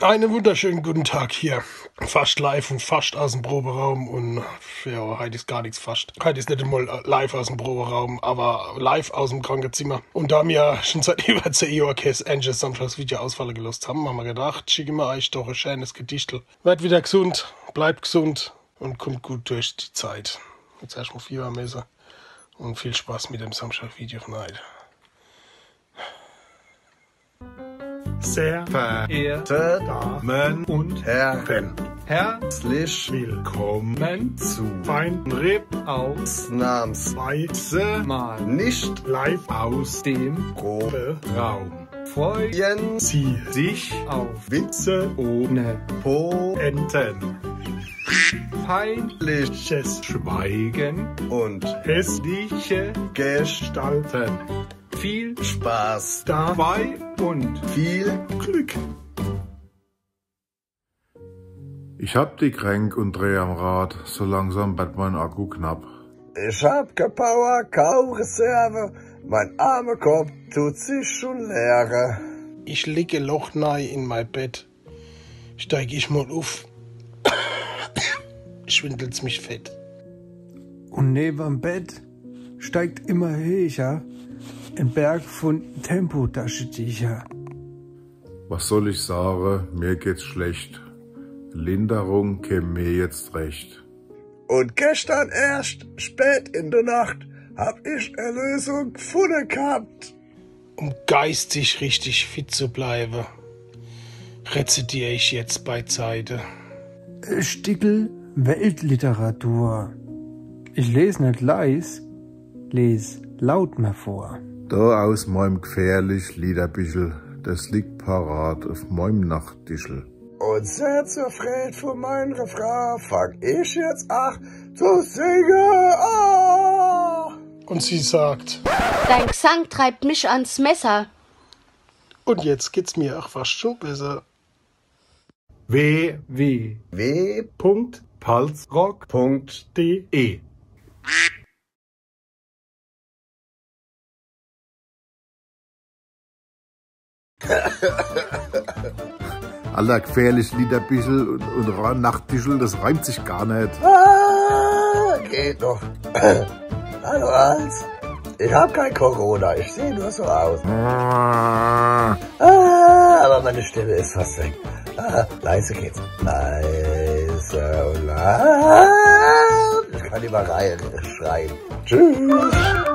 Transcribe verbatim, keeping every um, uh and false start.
Einen wunderschönen guten Tag hier. Fascht live un fascht aus em Proberaum un, ja, heit is gar nix fascht. Heit is net emol, äh, live aus em Proberaum, awwer live aus em Krankenzimmer. Un da mir schun seit iwwer zeh Johr kä änziges Samschdagsvideo ausfalle gelosst hän, hän mer gedacht, schicke mer eich doch e schänes Gedichtel. Werd widder gesund, bleibt gesund un kummt gut durch die Zeit. Jetzt erschtmol Fiewer messe un viel Spaß mit dem Samschdagsvideo vun heit. Sehr verehrte Damen und Herren, herzlich willkommen zu Fine R I P ausnahmsweise mal nicht live aus dem Proberaum. Freuen Sie sich auf Witze ohne Pointen, peinliches Schweigen und hässliche Gestalten. Viel Spaß dabei und viel Glück. Ich hab die Kränk un dreh am Rad, so langsam werd mein Akku knapp. Ich hab kä Power, kaum Reserve, mein arme Kopp tut sich schun leere. Ich lieg e Loch nei in mei Bett. Steig ich mol uff, schwindelt's mich fett. Un newe'm Bett steigt immer hecher en Berg vun Tempotaschetiecher. Was soll ich sage? Mir geht's schlecht. Linderung käm mir jetzt recht. Un geschtern erscht, spät in de Nacht, hab ich Erlösung gfunne ghabt. Um geistig richtig fit zu bleiwe, rezitier ich jetzt beizeite e Stickel Weltliteratur. Ich les net leis, les laut mer vor. Do aus meim gfährlich Liederbichel, des liegt parat uff meim Nachttischel. Un sehr zur Freed vun meiner Fraa fang ich jetzt ach zu singe. Ah! Un sie sagt: Dein Gesang treibt mich ans Messer. Un jetzt geht's mir ach fascht schun besser. W W W Punkt palzrock Punkt D E. Alter, gfährlich Liederbichel un, un Ra-, Nachttischel, des reimt sich gar net. Ah, geht noch. Hallo Hans. Ich hab kä Corona, ich seh nur so aus. Ah, awwer mei Stimm is fascht weg. Ah, leise geht's. Leise un leise. Ich kann iwwerall schreie. Tschüss.